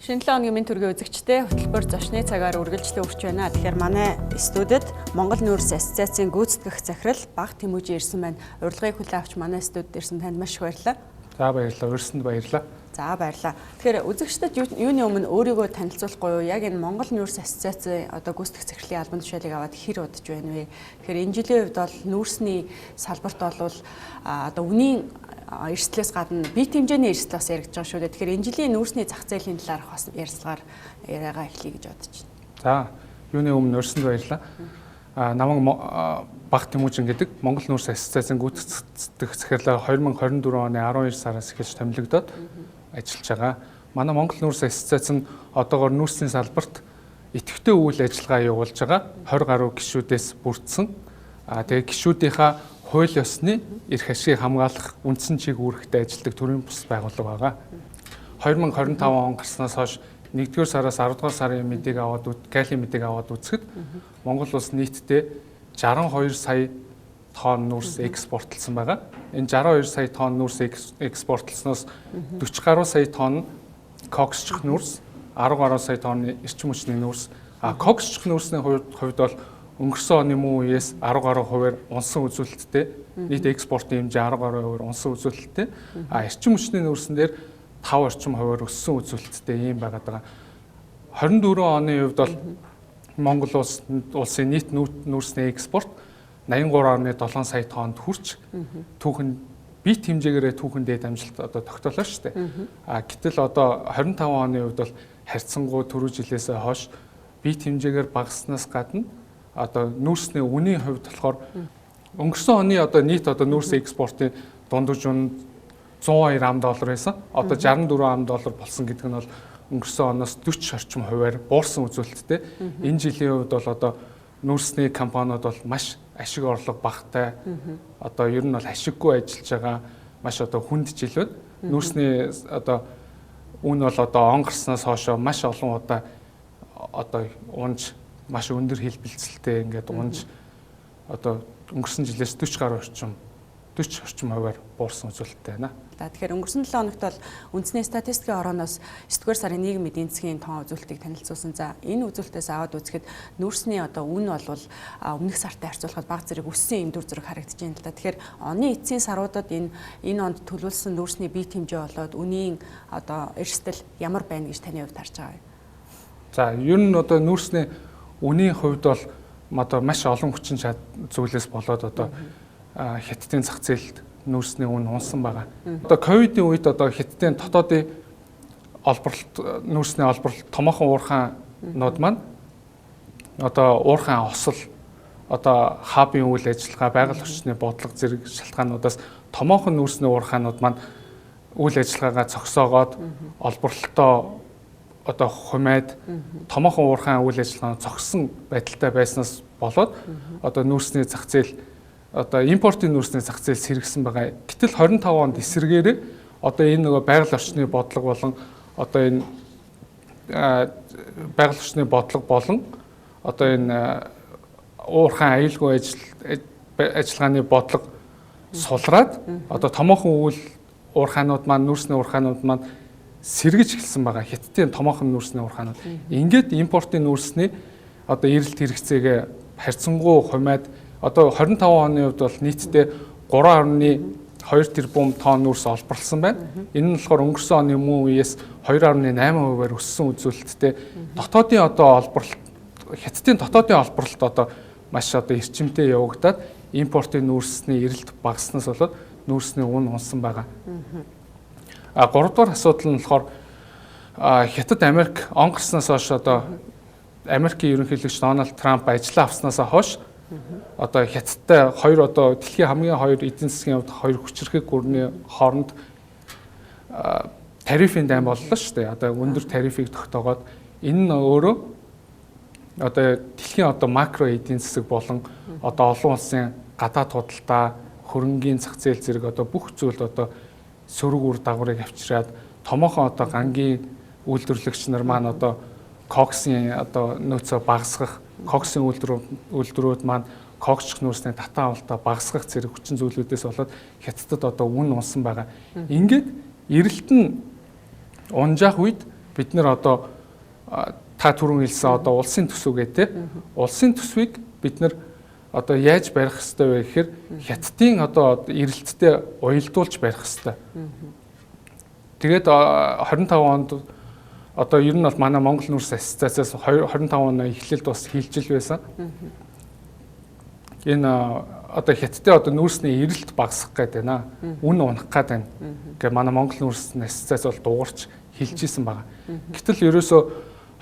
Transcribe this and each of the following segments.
Шинэ 7 хоногийн мэнд төргийн үзэгчдээ хөтөлбөр зочны цагаар үргэлжлэн үрч байна. Тэгэхээр манай студид Монгол нүүрс ассоциацийн гүйцэтгэх захирал Баг Тэмүүжин ирсэн байна. Урилгыг хүлээн авч манай студид ирсэн танд маш их баярлалаа. За баярлалаа. Урьсанд баярлалаа. За баярлалаа. Тэгэхээр үзэгчдэд юуны өмнө өөрийгөө танилцуулахгүй юу? Яг энэ Монгол нүүрс ассоциацийн одоо гүйцэтгэх захирлын албан тушаалыг аваад хэр удаж байна вэ? Тэгэхээр энэ жилийн хувьд бол нүүрсний салбарт бол одоо үнийн эрсдлээс гадна бие хэмжээний эрсдэл бас яригдж байгаа шүү дээ. Тэгэхээр энэ жилийн нүүрсний зах зээлийн талаарх бас ярилцлагаар яриагаа эхлэе гэж бодож байна. За юуны өмнө урьсанд баярлалаа. Намайг Баг Тэмүүжин гэдэг Монгол нүүрс ассоциацийн гүйцэтгэх захирлаар 2024 оны 12 сараас эхэлж томилогдоод ажиллаж байгаа. Манай Монгол нүүрс ассоциац нь одоогоор нүүрсний салбарт идэвхтэй үйл ажиллагаа явуулж байгаа 20 гаруй гишүүдээс бүрдсэн. Тэгээ гишүүдийнхаа хууль ёсны эрх ашигыг хамгаалах үндсэн чиг үүрэгтэй ажилладаг төрийн бус байгууллага байгаа. 2025 он гарснаас хойш 1-р сараас 10-р сарын мэдээг аваад калийн мэдээг аваад үзэхэд Монгол улс нийтдээ 62 сая тонн нүүрс экспортлсон байгаа. Энэ 62 сая тонн нүүрс экспортлсноос 40 гаруй сая тонн коксчих нүүрс, 10 гаруй сая тонн эрчим хүчний нүүрс. Коксчих нүүрсний хувьд бол өнгөрсөн оны муу үеэс 10 гаруй хувиар унсан үзүүлэлттэй, нийт экспортын хэмжээ 10 гаруй хувиар унсан үзүүлэлттэй. Эрчим хүчний нүүрсэн дээр 5 орчим хувиар өссөн үзүүлэлттэй ийм байгаад байгаа. 24 оны хувьд бол Монгол улсын нийт нүүрсний экспорт 83.7 сая тоннд хүрч түүхэн бит хэмжээгээрээ түүхэн дээд амжилт одоо тогтоолоо шүү дээ. Гэтэл одоо 25 оны хувьд бол харьцангуй түрүү жилээс хойш бит хэмжээгээр багасснаас гадна одоо нүүрсний үнийн хувьд болохоор өнгөрсөн оны одоо нийт одоо нүүрс экспортын дундаж үн 102 ам доллар байсан. Одоо 64 ам доллар болсон гэдэг нь бол өнгөрсөн оноос 40 орчим хувиар буурсан үзүүлэлттэй. Энэ жилийн хувьд бол одоо нүүрсний компаниуд бол маш ашиг орлого багатай. Одоо ер нь бол ашиггүй ажиллаж байгаа маш одоо хүнд жил байна. Нүүрсний одоо үн бол одоо он гарснаас хойш маш олон удаа одоо унж маш өндөр хэлбэлцэлтэй ингээд унж одоо өнгөрсөн жилээс 40 гаруй орчим 40 орчим хувиар буурсан үзүүлэлттэй байна. За тэгэхээр өнгөрсөн 7 хоногт бол үндэсний статистикийн орооноос 9-р сарын нийгэм эдийн засгийн тоон үзүүлэлтийг танилцуулсан. За энэ үзүүлэлтээс аваад үзэхэд нүүрсний одоо үн бол өмнөх сартай харьцуулахад бага зэрэг өссөн юм дүр зураг харагдаж байна л да. Тэгэхээр оны эцсийн саруудад энэ онд төлөвлөсөн нүүрсний бие хэмжээ болоод үнийн одоо эрсдэл ямар байна гэж таны хувьд харж байгаа вэ? За ер нь одоо нүүрсний үнийн хувьд бол одоо маш олон хүчин зүйлээс болоод одоо Хятадын зах зээлд нүүрсний үн унсан байгаа. Одоо ковидын үед одоо Хятадын дотоодын олборлолт нүүрсний олборлолт томоохон уурхаанууд маань одоо уурхаан осол одоо хабын үйл ажиллагаа, байгаль орчны бодлого зэрэг шалтгаануудаас томоохон нүүрсний уурхаанууд маань үйл ажиллагаагаа зогсоогоод олборлолтоо одоо хумайд томоохон уурхаан үйл ажиллагаа зогссон байдалтай байснаас болоод одоо нүүрсний зах зээл одоо импортын нүүрсний зах зээл сэргсэн байгаа. Гэтэл 25 онд эсрэгээрээ одоо энэ нөгөө байгаль орчны бодлого болон одоо энэ байгаль орчны бодлого болон одоо энэ уурхаан аюулгүй ажиллагааны бодлого сулраад одоо томоохон үйл уурхаанууд маань нүүрсний уурхаанууд маань сэргэж эхэлсэн байгаа. Хятадын томоохон нүүрсний уурхаанууд. Ингээд импортын нүүрсний одоо эрэлт хэрэгцээгээ харьцангуй хумайд одоо 25 оны хувьд бол нийтдээ 3.2 тэрбум тонн нүүрс олборлсон байна. Энэ нь болохоор өнгөрсөн оны мөн үеэс 2.8 хувиар өссөн үзүүлэлттэй. Дотоодын одоо олборлолт Хятадын дотоодын олборлолт одоо маш одоо эрчимтэй явагдаад импортын нүүрсний эрэлт багаснаас болоод нүүрсний үн унсан байгаа. Гуравдугаар асуудал нь болохоор Хятад Америк он гарснаас хойш одоо Америкийн ерөнхийлөгч Дональд Трамп ажиллаа авснаас хойш одоо Хятадтай хоёр одоо дэлхийн хамгийн хоёр эдийн засгийн хувьд хоёр хүчирхэг гүрний хооронд тарифын дайн боллоо шүү дээ. Одоо өндөр тарифыг тогтоогоод энэ нь өөрөө одоо дэлхийн одоо макро эдийн засаг болон одоо олон улсын гадаад худалдаа, хөрөнгийн зах зээл зэрэг одоо бүх зүйлд одоо сөрөг үр дагаврыг авчираад томоохон одоо гангийн үйлдвэрлэгч нар маань одоо коксын одоо нөөцөө багасгах, коксын үйлдвэрүүд маань коксч нүүрсний татан авалтаа багасгах зэрэг хүчин зүйлүүдээс болоод Хятадд одоо үн унсан байгаа. Ингээд эрэлт нь унжаах үед Бид нэр одоо та түрүүн хэлсэн одоо улсын төсөв гэдэг те. Улсын төсвийг бид нэр одоо яаж барих ёстой вэ гэхээр Хятадын одоо эрэлттэй уялдуулж барих ёстой. Тэгээд 25 онд одоо ер нь бол манай Монгол Нүүрс Ассоциациас 25 оны эхлэлд бас хилжил байсан. Энэ одоо Хятадын одоо нүүрсний эрэлт багасгах гээд байна. Үн унах гээд байна. Гэ манай Монгол Нүүрс Ассоциац бол дуурч хилж исэн байгаа. Гэтэл ерөөсөө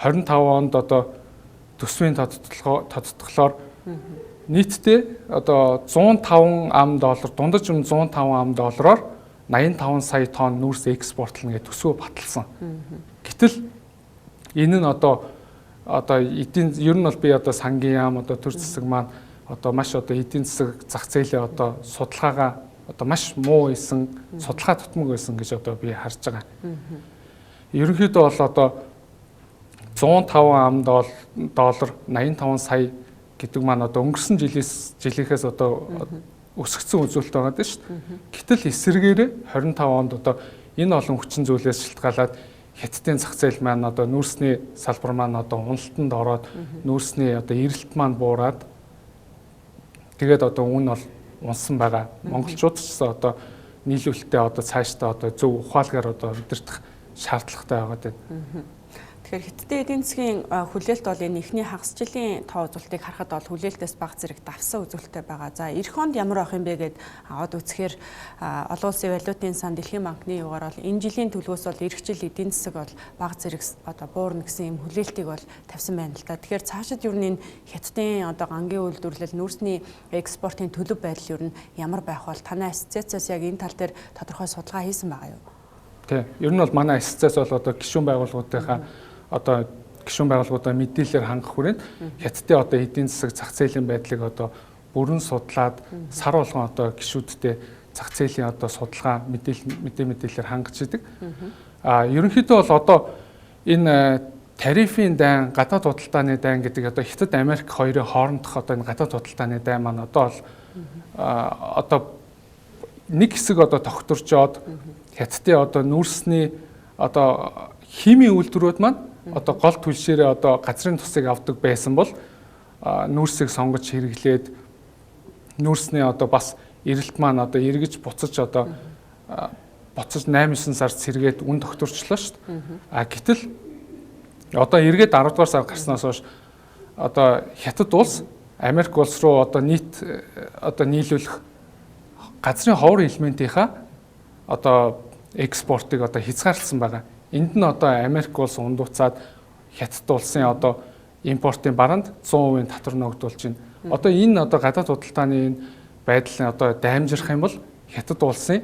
25 онд одоо төсвийн тодтолгоор нийтдээ одоо 105 ам доллар, дундаж юм 105 ам доллараар 85 сая тонн нүүрс экспортлно гэж төсвөө баталсан. Гэтэл энэ нь одоо эдийн ер нь бол би одоо сангийн яам одоо төр засаг маань одоо маш одоо эдийн засаг зах зээлийн одоо судалгаагаа одоо маш муу байсан, судалгаа тутмаг байсан гэж одоо би харж байгаа. Ерөнхийдөө бол одоо 105 ам доллар 85 сая гэдэг маань одоо өнгөрсөн жилийнхээс одоо өсгцэн үзүүлэлт байгаа даа шүү дээ. Гэтэл эсрэгээрээ 25 онд одоо энэ олон хүчин зүйлээс шалтгаалаад Хятадын зах зээл маань одоо нүүрсний салбар маань одоо уналтанд ороод нүүрсний одоо эрэлт маань буураад тэгээд одоо үн бол унсан байгаа. Монголчууд ч гэсэн одоо нийлүүлэлтээ одоо цаашдаа одоо зөв ухаалгаар одоо удирдах шаардлагатай байгаа даа. Тэгэхээр Хятадын эдийн засгийн хүлээлт бол энэ эхний хагас жилийн тоо үзүүлэлтийг харахад бол хүлээлтээс бага зэрэг давсан үзүүлэлттэй байгаа. За эх онд ямар байх юм бэ гэд аваад үзэхээр олон улсын валютын сан, Дэлхийн банкны югаар бол энэ жилийн төлөвөөс бол эх жил эдийн засаг бол бага зэрэг одоо буурна гэсэн юм хүлээлтийг бол тавьсан байна л да. Тэгэхээр цаашид ер нь энэ Хятадын одоо гангийн үйлдвэрлэл, нүүрсний экспортын төлөв байдал ер нь ямар байх бол танай ассоциациас яг энэ тал дээр тодорхой судалгаа хийсэн байгаа юу? Тийм. Ер нь бол манай ассоциац бол одоо гишүүн байгууллагуудынхаа одоо гишүүн байгууллагуудаа мэдээлэлээр хангах хүрээнд Хятадын одоо эдийн засаг зах зээлийн байдлыг одоо бүрэн судлаад сар болгон одоо гишүүдтэй зах зээлийн одоо судалгаа мэдээлэлээр хангаж идэг. А ерөнхийдөө бол одоо энэ тарифын дайн, гадаад худалдааны дайн гэдэг одоо Хятад Америк хоёрын хоорондох одоо энэ гадаад худалдааны дайн маань одоо бол одоо нэг хэсэг одоо тогтворчоод Хятадын одоо нүүрсний одоо химийн үйлдвэрүүд маань одоо гол түлшээрээ одоо газрын тусыг авдаг байсан бол нүүрсийг сонгож хэрэглээд нүүрсний одоо бас эрэлт маань одоо эргэж буцаж одоо буцаж 8-9 сард сэргээд үн тогтворчлоо шүү дээ. А гэтэл одоо эргээд 10 дугаар сар гарснаас хойш одоо Хятад улс Америк улс руу одоо нийт одоо нийлүүлэх газрын ховор элементийнхаа одоо экспортыг одоо хязгаарласан байгаа. Энд нь одоо Америк улс ундууцаад Хятад улсын одоо импортын баранд 100% татвар ногдуулж байна. Одоо энэ одоо гадаад худалдааны энэ байдал одоо даймжирах юм бол Хятад улсын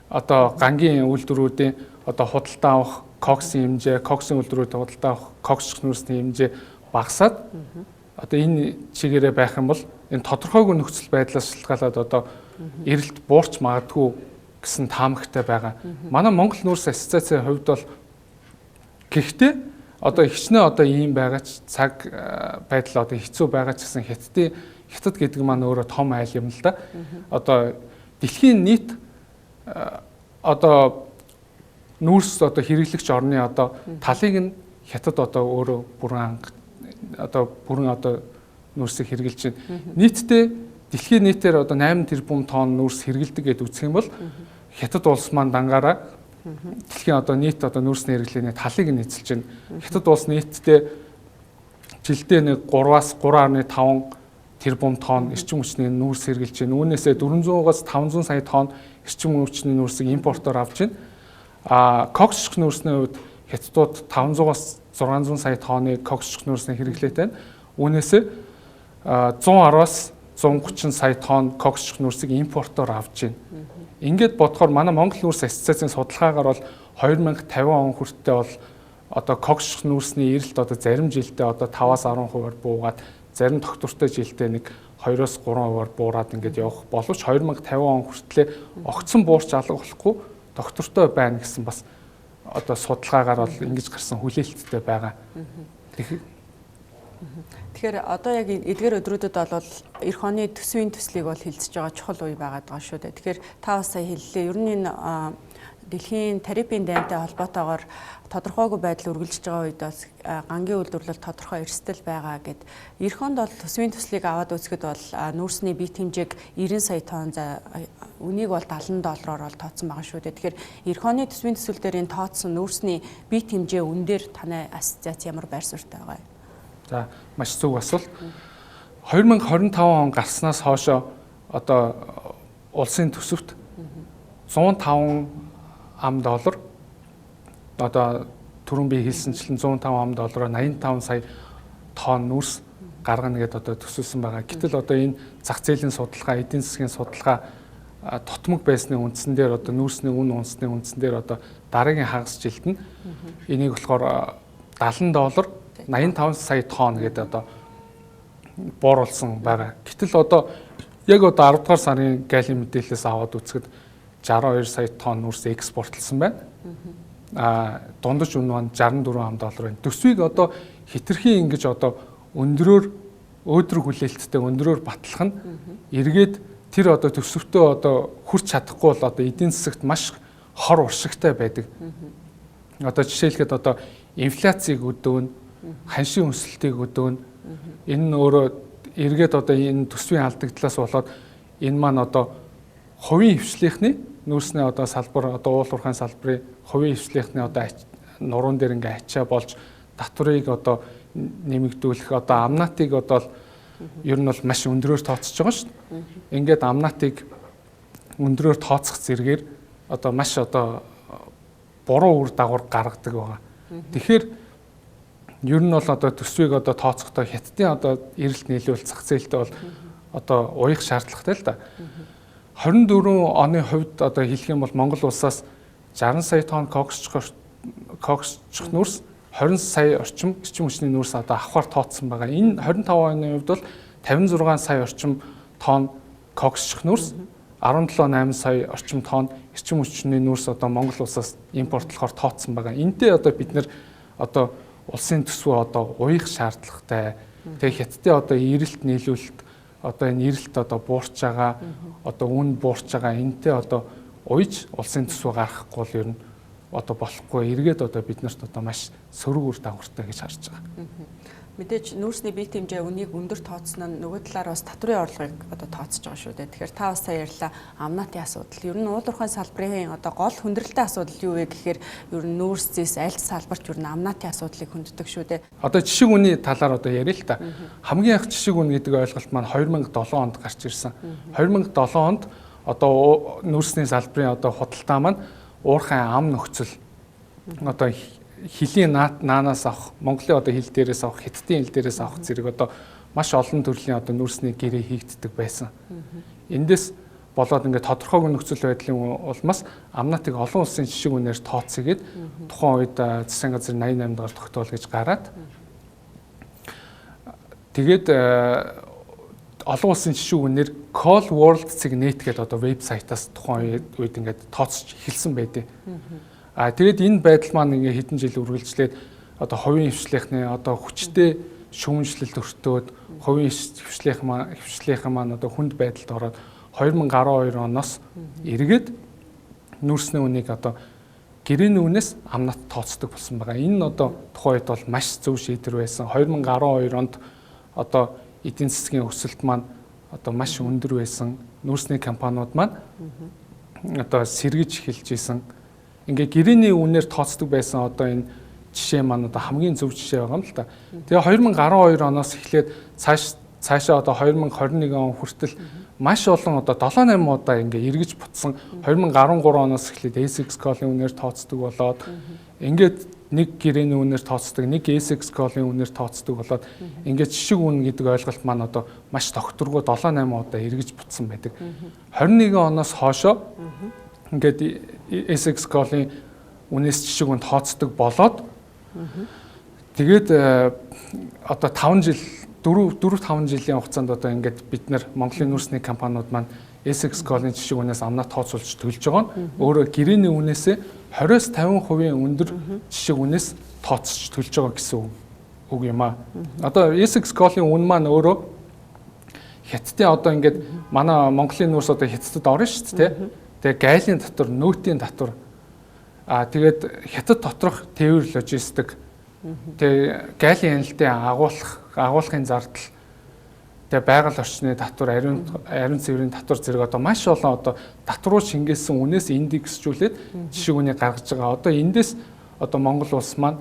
одоо гангийн үйлдвэрүүдийн одоо худалдаа авах коксын хэмжээ, коксын үйлдвэрүүд худалдаа авах кокс нүүрсний хэмжээ багасаад одоо энэ чигээрээ байх юм бол энэ тодорхойгүй нөхцөл байдлаас шалтгаалаад одоо эрэлт буурч магадгүй гэсэн таамагтай байгаа. Манай Монгол Нүүрс Ассоциацийн хувьд бол гэхдээ одоо хичнээн одоо ийм байгаа ч цаг байдал одоо хэцүү байгаа ч гэсэн Хятад гэдэг маань өөрөө том айл юм л да. Одоо дэлхийн нийт одоо нүүрс одоо хэрэглэгч орны одоо талыг нь Хятад одоо өөрөө бүрэн одоо нүүрсийг хэрэглэж байна. Нийтдээ дэлхийн нийтээр одоо 8 тэрбум тонн нүүрс хэрэглэдэг гэдээ үзэх юм бол Хятад улс маань дангаараа дэлхийн одоо нийт одоо нүүрсний хэрэглээний талыг нь эзэлж байна. Хятад улс нийтдээ жилдээ нэг 3-аас 3.5 тэрбум тонн эрчим хүчний нүүрс хэрэглэж байна. Үүнээсээ 400-аас 500 сая тонн эрчим хүчний нүүрсийг импортоор авч байна. А кокс нүүрсний хувьд Хятадууд 500-аас 600 сая тонны кокс нүүрсний хэрэглээтэй байна. Үүнээсээ 110-аас 130 сая тонн кокс нүүрсийг импортоор авч байна. Ингээд бодохоор манай Монгол Нүүрс Ассоциацийн судалгаагаар бол 2050 он хүртээ бол одоо кокс нүүрсний эрэлт одоо зарим жилдээ одоо 5-аас 10%-аар буугаад зарим тогтвортой жилдээ нэг 2-оос 3%-аар буураад ингээд явах боловч 2050 он хүртлээ огцон буурч алга болохгүй тогтвортой байна гэсэн бас одоо судалгаагаар бол ингэж гарсан хүлээлттэй байгаа. Тэгэхээр одоо яг эдгээр өдрүүдэд бол эх оны төсвийн төслийг бол хилцэж байгаа чухал үе байгаад байгаа шүү дээ. Тэгэхээр та бас сая хэллээ. Ер нь энэ дэлхийн тарифын дайнтай холбоотойгоор тодорхойгүй байдал үргэлжилж байгаа үед бол гангийн үйлдвэрлэл тодорхой эрсдэл байгаа гэд. Ирэх онд бол төсвийн төслийг аваад үзэхэд бол нүүрсний бит хэмжээг 90 сая тонн, за үнийг бол 70 доллараар бол тооцсон байгаа шүү дээ. Тэгэхээр ирэх оны төсвийн төсөл дээр энэ тооцсон нүүрсний бит хэмжээ үн дээр танай ассоциац ямар байр суурьтай байгаа юм? За, маш зөв асуулт. 2025 он гарснаас хойшоо одоо улсын төсөвт 105 ам доллар, одоо түрүүн би хэлсэнчлэн 105 ам доллараар 85 сая тонн нүүрс гаргана гэдээ одоо төсөөлсөн байгаа. Гэтэл одоо энэ зах зээлийн судалгаа, эдийн засгийн судалгаа тотмог байсны үндсэн дээр одоо нүүрсний үн унсны үндсэн дээр одоо дараагийн хагас жилд нь энийг болохоор 70 доллар 85 сая тонн гэдэг одоо бууруулсан байгаа. Гэтэл одоо яг одоо 10 дугаар сарын галийн мэдээлэлээс аваад үзэхэд 62 сая тонн нүүрс экспортлсон байна. Дундаж үн маань 64 ам доллар байна. Төсвийг одоо хэтэрхий ингэж одоо өндрөөр өөдрөг хүлээлттэй өндрөөр батлах нь эргээд тэр одоо төсөвтөө одоо хүрч чадахгүй бол одоо эдийн засагт маш хор уршигтай байдаг. Одоо жишээлхэд одоо инфляцийг өдөөн, ханшийн өсөлтийг өдөөн, энэ нь өөрөө эргээд одоо энэ төсвийн алдагдлаас болоод энэ маань одоо хувийн хвшлийнхний нүүрсний одоо салбар, одоо уул уурхайн салбарын хувийн хвшлийнхний одоо нуруунд дээр ингээ ачаа болж татварыг одоо нэмэгдүүлэх, одоо амнатыг одоо ер нь бол маш өндрөөр тооцож байгаа шүү дээ. Ингээд амнатыг өндрөөр тооцох зэрэгээр одоо маш одоо буруу үр дагавар гаргадаг байгаа. Тэгэхээр ер нь бол одоо төсвийг одоо тооцохдоо хятадын одоо эрэлт нийлүүл зах зээлтэй бол одоо уях шаардлагатай л да. 24 оны хувьд одоо хэлэх юм бол Монгол улсаас 60 сая тонн коксчих нүүрс, 20 сая орчим эрчим хүчний нүүрс одоо авахар тооцсон байгаа. Энэ 25 оны хувьд бол 56 сая орчим тонн коксчих нүүрс, 17.8 сая орчим тонн эрчим хүчний нүүрс одоо Монгол улсаас импортлохоор тооцсон байгаа. Энтэй одоо бид нэр одоо улсын төсвөө одоо уях шаардлагатай. Тэгээ хятадын одоо эрэлт нийлүүлэлт, одоо энэ эрэлт одоо буурч байгаа, одоо үн буурч байгаа, энтэй одоо уйж улсын төсвөө гаргахгүй бол ер нь одоо болохгүй, эргээд одоо бид нарт одоо маш сөрөг үр дагавартай гэж харж байгаа. Мэдээж нүүрсний бит хэмжээ үнийг өндөр тооцсон нь нөгөө талаар бас татврын орлогыг одоо тооцож байгаа шүү дээ. Тэгэхээр та бас сая ярьлаа амнатын асуудал. Ер нь уул уурхайн салбарын одоо гол хүндрэлтэй асуудал юу вэ гэхээр ер нь нүүрс зэс аль салбарч ер нь амнатын асуудлыг хүнддэг шүү дээ. Одоо жишиг үнийн талаар одоо яриа л та. Хамгийн анх жишиг үн гэдэг ойлголт маань 2007 онд гарч ирсэн. 2007 онд одоо нүүрсний салбарын одоо худалдаа маань уурхайн ам нөхцөл одоо хөлийн наанаас авах, Монголын одоо хил дээрээс авах, Хятадын хил дээрээс авах зэрэг одоо маш олон төрлийн одоо нүүрсний гэрээ хийгддэг байсан. Эндээс болоод ингээд тодорхойгүй нөхцөл байдлын улмаас амнатыг олон улсын жишиг үнээр тооцъё гэд тухайн үед засгийн газрын 88 дугаар тогтоол гэж гараад тэгээд олон улсын жишиг үнээр Call World Net гэдэг одоо вебсайтаас тухайн үед ингээд тооцож эхэлсэн байдیں۔ А тэгээд энэ байдал маань ингээ хэдэн жил үргэлжлээд одоо хувийн хвшлийнхний одоо хүчтэй шүүмжлэлт өртөөд хувийн хвшлийнхэн маань одоо хүнд байдалд ороод 2012 оноос эргээд нүүрсний үнийг одоо гэрээний үнээс амнат тооцдог болсон байгаа. Энэ нь одоо тухайн үед бол маш зөв шийдвэр байсан. 2012 онд одоо эдийн засгийн өсөлт маань одоо маш өндөр байсан. Нүүрсний компаниуд маань одоо сэргэж эхэлж исэн. Ингээ гэрээний үнээр тооцдог байсан одоо энэ жишээ маань одоо хамгийн зөв жишээ байгаа юм л та. Тэгээ 2012 оноос эхлээд цаашаа одоо 2021 он хүртэл маш олон одоо 7 8 удаа ингээ эргэж бутсан. 2013 оноос эхлээд SX Call-ын үнээр тооцдог болоод ингээд нэг гэрээний үнээр тооцдог, нэг SX Call-ын үнээр тооцдог болоод ингээд жишиг үн гэдэг ойлголт маань одоо маш тогтворгүй 7 8 удаа эргэж бутсан байдаг. 21 оноос хоошоо ингээд SX Call-ын үнээс жишиг үн тооцдог болоод тэгээд одоо 5 жил 4 4 5 жилийн хугацаанд одоо ингээд бид нар Монголын нүүрсний компаниуд маань SX Call-ын жишиг үнээс амнаа тооцоолж төлж байгаа нь өөрөө гэрээний үнээсээ 20-50% өндөр жишиг үнээс тооцож төлж байгаа гэсэн үг юм аа. Одоо SX Call-ын үн маань өөрөө Хятадын одоо ингээд манай Монголын нүүрс одоо Хятадд орно шүү дээ. Тэгээ гайлын татвар, нөөтийн татвар Тэгээд хятад доторх тээвэр логистик, тэгээ гайлын хяналтын агуулгын зардал, тэгээ байгаль орчны татвар, ариун цэврийн татвар зэрэг одоо маш олон одоо татваруу шингээсэн үнээс индексжүүлээд жишиг үнийг гаргаж байгаа. Одоо эндээс одоо Монгол улс маань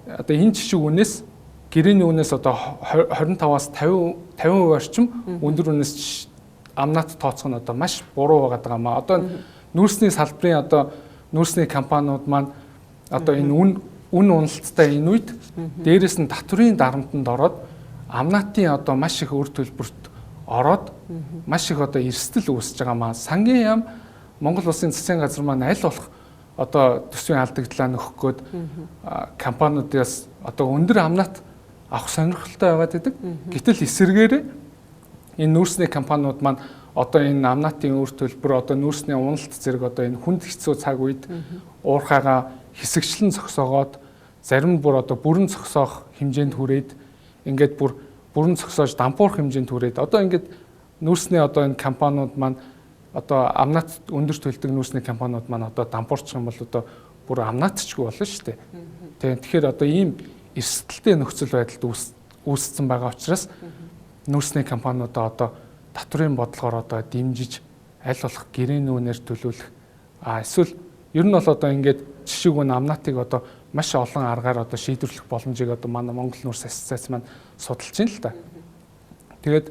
одоо энэ жишиг үнээс гэрээний үнээс одоо 25-аас 50% орчим өндөр үнээс амнат тооцох нь одоо маш буруу байгаа юм аа. Одоо нүүрсний салбарын одоо нүүрсний компаниуд маань одоо энэ үн уналттай энэ үед дээрэс нь татврын дарамтанд ороод амнатын одоо маш их үр төлбөрт ороод маш их одоо эрсдэл үүсэж байгаа маа. Сангийн яам Монгол улсын засгийн газар маань аль болох одоо төсвийн алдагдлаа нөхөх гээд компаниудаас одоо өндөр амнат авах сонирхолтой байгаад байдаг. Гэтэл эсэргээрээ энэ нүүрсний компаниуд маань одоо энэ амнатын үр төлбөр, одоо нүүрсний уналт зэрэг одоо энэ хүнд хэцүү цаг үед уурхайгаа хэсэгчлэн зогсоогоод зарим нь бүр одоо бүрэн зогсоох хэмжээнд хүрээд ингээд бүр бүрэн зогсоож дампуурах хэмжээнд хүрээд одоо ингээд нүүрсний одоо энэ компаниуд маань одоо амнат өндөр төлдөг нүүрсний компаниуд маань одоо дампуурчих юм бол одоо бүр амнатчгүй болно шүү дээ. Тэгэхээр одоо ийм эрсдэлтэй нөхцөл байдалд үүссэн байгаа учраас нүүрсний компаниудаа одоо татврын бодлогоор одоо дэмжиж аль болох гэрээний үнээр төлөвлөх, эсвэл ер нь бол одоо ингээд жишиг үн амнатыг одоо маш олон аргаар одоо шийдвэрлэх боломжийг одоо манай Монгол нүүрс ассоциац маань судалж байна л та. Тэгээд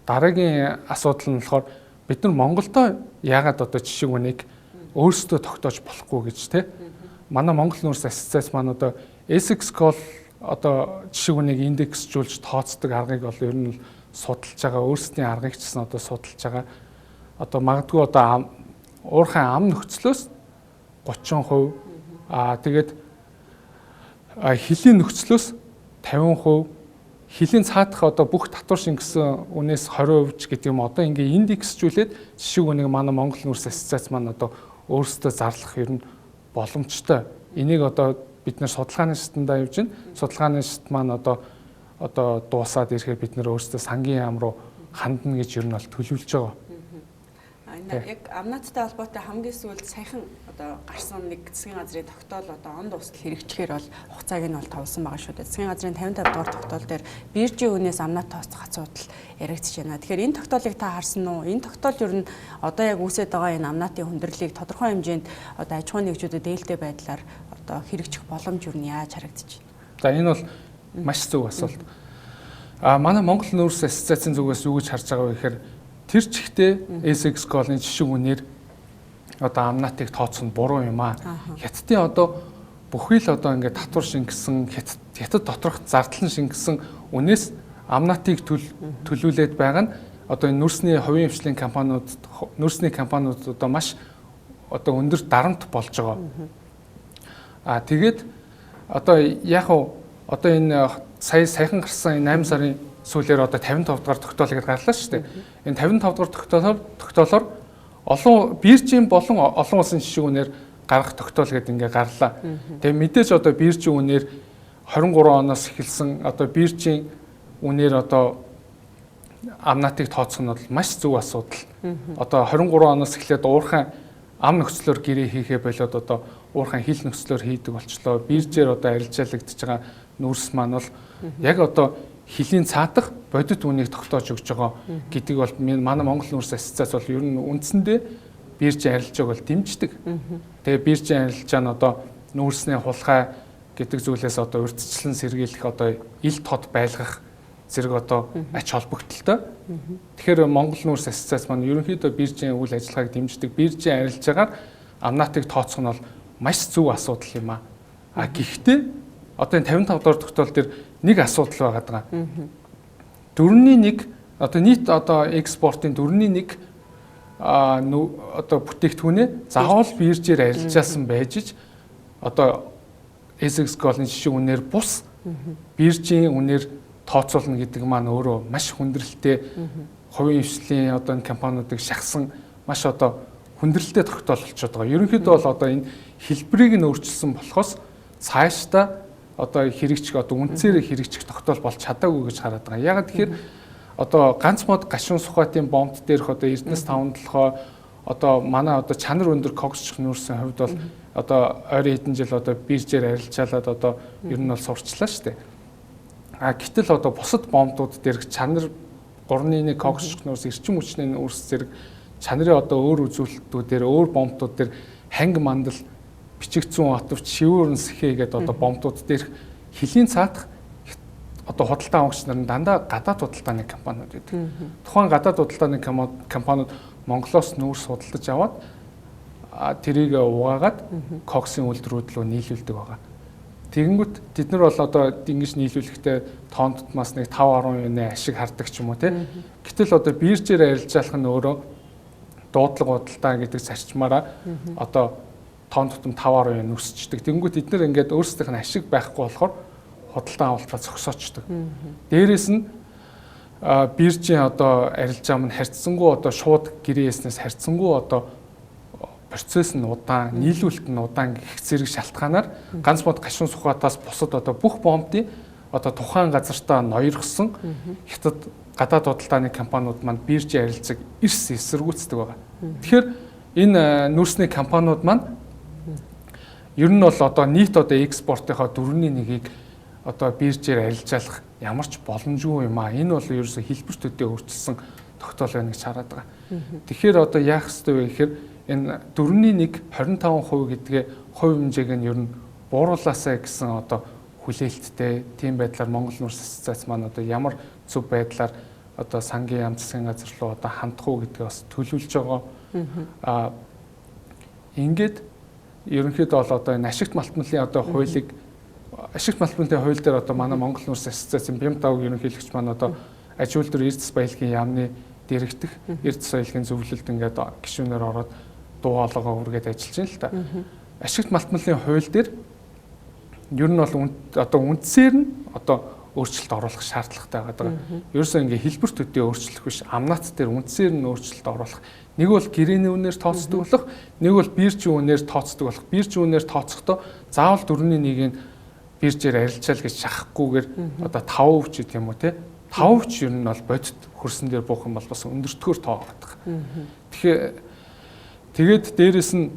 дараагийн асуудал нь болохоор бид нар Монголдо яагаад одоо жишиг үнийг өөрсдөө тогтоож болохгүй гэж те. Манай Монгол нүүрс ассоциац маань одоо Essex Call одоо жишиг үнийг индексжүүлж тооцдог аргыг бол ер нь судалж байгаа, өөрсдийн аргыг ч гэсэн одоо судалж байгаа. Одоо магадгүй одоо уурхайн ам нөхцлөөс 30%, тэгээд хөлийн нөхцлөөс 50%, хөлийн цаадах одоо бүх татвар шингэсэн үнээс 20% ч гэдэг юм одоо ингээ индексжүүлээд жишиг үнийг манай Монгол нүүрс ассоциац маань одоо өөрсдөө зарлах ер нь боломжтой. Энийг одоо бид нэр судалгааны шатандаа явж байна. Судалгааны шат маань одоо дуусаад ирэхээр бид нэр өөрсдөө сангийн яам руу хандна гэж ер нь бол төлөвлөж байгаа. Яг амнаттай холбоотой хамгийн сүүлд саяхан одоо гарсан нэг засгийн газрын тогтоол одоо он дуустал хэрэгжихээр бол хугацааг нь бол товлсон байгаа шүү дээ. Засгийн газрын 55 дугаар тогтоол дээр биржийн үнээс амнат тооцох асуудал яригдчихэж байна. Тэгэхээр энэ тогтоолыг та харсан уу? Энэ тогтоол ер нь одоо яг үүсээд байгаа энэ амнатын хүндрэлийг тодорхой хэмжээнд одоо аж ахуйн нэгжүүдэд дээлтэй байдлаар одоо хэрэгжих боломж ер нь яаж харагдаж байна? За энэ бол маш зөв асуулт. Манай Монгол нүүрс ассоциацийн зүгээс юу гэж харж байгаа вэ гэхээр тэр чигтээ SX Call-ын жишиг үнээр одоо амнатыг тооцох нь буруу юм аа. Хятадын одоо бүхий л одоо ингээд татвар шингэсэн, хятад доторх зардал нь шингэсэн үнээс амнатыг төлүүлээд байгаа нь одоо энэ нүүрсний хувийн хвшлийн компаниуд, нүүрсний компаниуд одоо маш одоо өндөр дарамт болж байгаа. Тэгээд одоо яг одоо энэ сая саяхан гарсан энэ 8 сарын сүүлээр одоо 55 дугаар тогтоол гэдээ гарлаа шүү дээ. Энэ 55 дугаар тогтоолоор олон биржийн болон олон улсын жишиг үнээр гаргах тогтоол гэдэг ингээ гарлаа. Тэгээ мэдээж одоо биржийн үнээр 23 оноос эхэлсэн одоо биржийн үнээр одоо амнатыг тооцох нь бол маш зөв асуудал. Одоо 23 оноос эхлээд уурхайн ам нөхцлөөр гэрээ хийхээ болоод одоо уурхайн хил нөхцлөөр хийдэг болчлоо. Биржээр одоо арилжаалагдж байгаа нүүрс маань бол яг одоо хөлийн цаадах бодит үнийг тогтоож өгч байгаа гэдэг бол манай Монгол нүүрс ассоциац бол ер нь үндсэндээ биржийн арилжааг бол дэмждэг. Тэгээ биржийн арилжаа нь одоо нүүрсний хулгай гэдэг зүйлээс одоо урьдчилан сэргийлэх одоо ил тод байлгах зэрэг одоо ач холбогдолтой. Тэгэхээр Монгол нүүрс ассоциац маань ерөнхийдөө биржийн үйл ажиллагааг дэмждэг. Биржийн арилжаагаар амнатыг тооцох нь бол маш зөв асуудал юм аа. А гэхдээ одоо энэ 55 дугаар тогтоол дээр нэг асуудал байгаа даа. 4-ний 1 одоо нийт одоо экспортын 4-ний 1 одоо бүтээгдэхүүнээ заавал биржээр арилжаасан байж ич одоо SX Gold-ын жишээ үнээр бус биржийн үнээр тооцоолно гэдэг маань өөрөө маш хүндрэлтэй хувийн хвшлийн одоо энэ компаниудыг шахсан маш одоо хүндрэлтэй тогтоол болчиход байгаа. Ерөнхийдөө бол одоо энэ хэлбэрийг нь өөрчилсөн болохоос цаашдаа одоо хэрэгжих одоо үндсээрээ хэрэгжих тогтоол болж чадаагүй гэж хараад байгаа. Яагаад тэгэхээр одоо ганц мод гашуун сухатын бомбд дээрх одоо Эрдэнэс таван толгой одоо манай одоо чанар өндөр коксчих нүүрсэн хувьд бол Одоо ойрын хэдэн жил одоо биржээр арилжаалаад одоо ер нь бол сурчлаа шүү дээ. А гэтэл одоо бусад бомбууд дээрх чанар 3.1 кокс нүүрс, эрчим хүчний нүүрс зэрэг чанарын одоо өөр үзүүлэлтүүдээр өөр бомбууд дээр ханги мандал бичигдсэн отовч шивүүрэн сэхэ гэдэг одоо бомбууд дээрх хөлийн цаадах одоо худалдаа авагч нар нь дандаа гадаад худалдааны компаниуд байдаг. Тухайн гадаад худалдааны компаниуд Монголоос нүүрс худалдаж аваад тэрийг угаагаад коксын үйлдвэрүүд рүү нийлүүлдэг байгаа. Тэгэнгүүт тэд нар бол одоо ингэж нийлүүлэхдээ тоон тутмаас нэг 5.1 ашиг хардаг ч юм уу тий. Гэтэл одоо биржээр арилжаалах нь өөрөө дуудлага худалдаа гэдэг зарчмаараа одоо тоон тутам 5.1 өсчдөг. Тэгэнгүүт эднэр ингээд өөрсдийнх нь ашиг байхгүй болохоор худалдан авалтаа зогсоочдөг. Дээрээс нь биржийн одоо арилжаа мань харьцсангуу одоо шууд гэрээ яснаас харьцсангуу одоо процесс нь удаан, нийлүүлэлт нь удаан гэх зэрэг шалтгаанаар ганц бод гашуун сухатаас бусад одоо бүх бомбын одоо тухайн газартаа ноёрхсон хятад гадаад худалдааны компаниуд маань биржийн арилжааг эрс эсэргүүцдэг байгаа. Тэгэхээр энэ нүүрсний компаниуд маань ер нь бол одоо нийт одоо экспортынхоо 4.1-ийг одоо биржээр арилжаалах ямар ч боломжгүй юм аа. Энэ бол ерөөсө хэлбэр төдий өөрчилсөн тогтоол байна гэж хараад байгаа. Тэгэхээр одоо яах ёстой вэ гэхээр энэ 4.1 25% гэдгээ хувь хэмжээг нь ер нь бууруулаасай гэсэн одоо хүлээлттэй тийм байдлаар Монгол Нүүрс Ассоциац маань одоо ямар зөв байдлаар одоо сангийн яам засгийн газар руу одоо хандах уу гэдгээ бас төлөвлөж байгаа. Аа ингээд ерөнхийдөө бол одоо энэ ашигт малтмалын одоо хуулийг ашигт малтмалын хууль дээр одоо манай Монгол Нүүрс Ассоциацийн БИМТАУ ерөнхийлөгч маань одоо аж үйлдвэр эрдэс баялагын яамны дэрэгдэх эрдэс баялагын зөвлөлд ингээд гишүүнээр ороод дуу хоолойгоо хүргээд ажиллаж байна л та. Ашигт малтмалын хууль дээр ер нь бол одоо үндсээр нь одоо өөрчлөлт оруулах шаардлагатай байгаа. Ерөөсөө ингээ хэлбэр төдий өөрчлөх биш, амнаат дээр үндсээр нь өөрчлөлт оруулах. Нэг бол гэрээний үнээр тооцдог болох, нэг бол биржийн үнээр тооцдог болох. Биржийн үнээр тооцохдоо заавал 4.1-ийг биржээр арилжаал гэж шахахгүйгээр одоо 5% ч гэдэг юм уу те. 5% ч ер нь бол бодит хөрсөн дээр буух юм бол бас өндөртгөр тоо байдаг. Тэгэхээр тэгээд дээрэс нь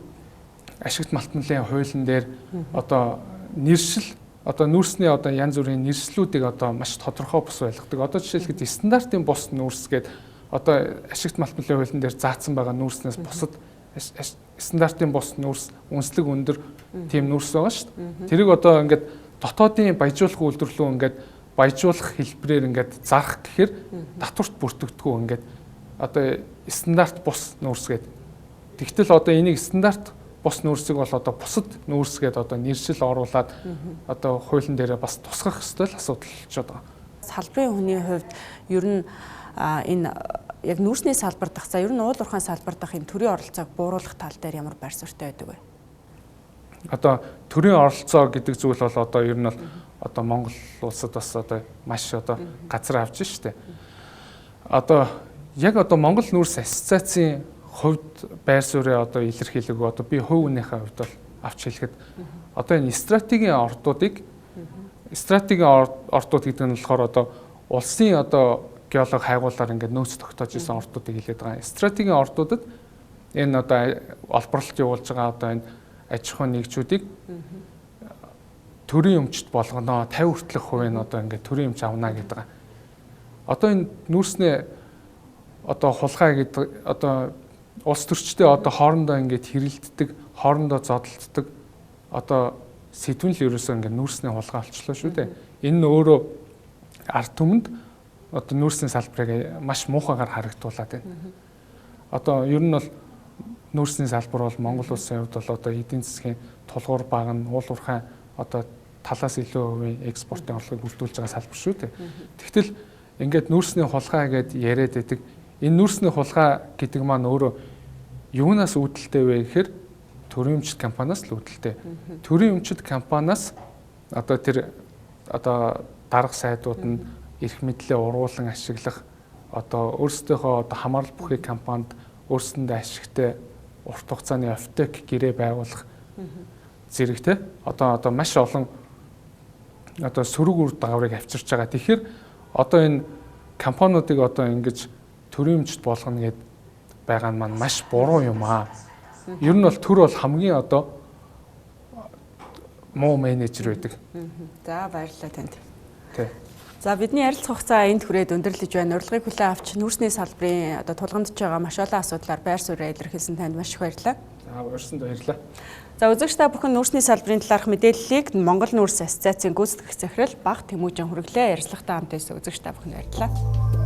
ашигт малтмалын хуулийн дээр одоо нэршил одоо нүүрсний одоо янз бүрийн нэршлүүдийг одоо маш тодорхой бус байлгадаг. Одоо жишээлбэл стандартын бус нүүрс гээд одоо ашигт малтмалын хуулийн дээр заасан байгаа нүүрснээс бусад стандартын бус нүүрс үнслэг өндөр тийм нүүрс байгаа шүү дээ. Тэрийг одоо ингээд дотоодын баяжуулах үйлдвэрлэлөө ингээд баяжуулах хэлбэрээр ингээд зарах гэхээр татварт бүртгэдэггүй ингээд одоо стандарт бус нүүрс гээд. Тэгтэл одоо энийг стандарт бус нүүрсийг бол одоо бусад нүүрс гээд одоо нэршил оруулаад одоо хуулийн дээрээ бас тусгах ёстой л асуудал болчиход байгаа. Салбарын хүний хувьд ер нь энэ яг нүүрсний салбар дах, за ер нь уул уурхайн салбар дах энэ төрийн оролцоог бууруулах тал дээр ямар байр суурьтай байдаг вэ? Одоо төрийн оролцоо гэдэг зүйл бол одоо ер нь бол одоо Монгол улсад бас одоо маш одоо газар авч штэ. Одоо яг одоо Монгол нүүрс ассоциацийн хувьд байр сууриа одоо илэрхийлээг одоо би хувь хүнийхээ хувьд бол авч хэлэхэд одоо энэ стратегийн ордуудыг стратегийн ордууд гэдэг нь болохоор одоо улсын одоо геолог хайгуулаар ингээд нөөц тогтоож исэн ордуудыг хэлээд байгаа. Стратегийн ордуудад энэ одоо олборлолт явуулж байгаа одоо энэ аж ахуйн нэгжүүдийг төрийн өмчт болгоно. 50 хүртэлх хувийг нь одоо ингээд төрийн өмч авна гэдэг байгаа. Одоо энэ нүүрснээ одоо хулгай гэдэг одоо улс төрчдөө одоо хоорондоо ингээд хэрэлддэг, хоорондоо зодолддог одоо сэдвэн л ерөөсөө ингээд нүүрсний хулгай болчлоо шүү дээ. Энэ нь өөрөө ард түмэнд одоо нүүрсний салбарыг маш муухайгаар харагдуулаад байна. Одоо ер нь бол нүүрсний салбар бол Монгол улсын хувьд бол одоо эдийн засгийн тулгуур баг нь уул уурхай одоо талаас илүү хувийн экспортын орлогыг бүрдүүлж байгаа салбар шүү дээ. Тэгтэл ингээд нүүрсний хулгай гэдээ яриад байдаг. Энэ нүүрсний хулгай гэдэг маань өөрөө юунаас үүдэлтэй вэ гэхээр төрийн өмчт компаниас л үүдэлтэй. Төрийн өмчт компаниас одоо тэр одоо дарга сайдууд нь эрх мэдлээ уруулан ашиглах одоо өөрсдийнхөө одоо хамаарал бүхий компанид өөрсөндөө ашигтай урт хугацааны офтек гэрээ байгуулах зэрэг те одоо маш олон одоо сөрөг үр дагаврыг авчирч байгаа. Тэгэхээр одоо энэ компаниудыг одоо ингэж төрийн өмчт болгоно гэд байгаа нь маань маш буруу юм аа. Ер нь бол төр бол хамгийн одоо муу менежер байдаг. За, баярлалаа танд. Тий. За, бидний ярилцах хугацаа энд хүрээд өндөрлөж байна. Урилгыг хүлээн авч нүүрсний салбарын одоо тулгамдж байгаа маш олон асуудлаар байр сууриа илэрхийлсэн танд маш их баярлалаа. За, урьсанд баярлалаа. За, үзэгч та бүхэн нүүрсний салбарын талаарх мэдээллийг Монгол нүүрс ассоциацийн гүйцэтгэх захирал Баг Тэмүжин хүргэлээ. Ярилцлагатай хамт байсан үзэгч та бүхэнд баярлалаа.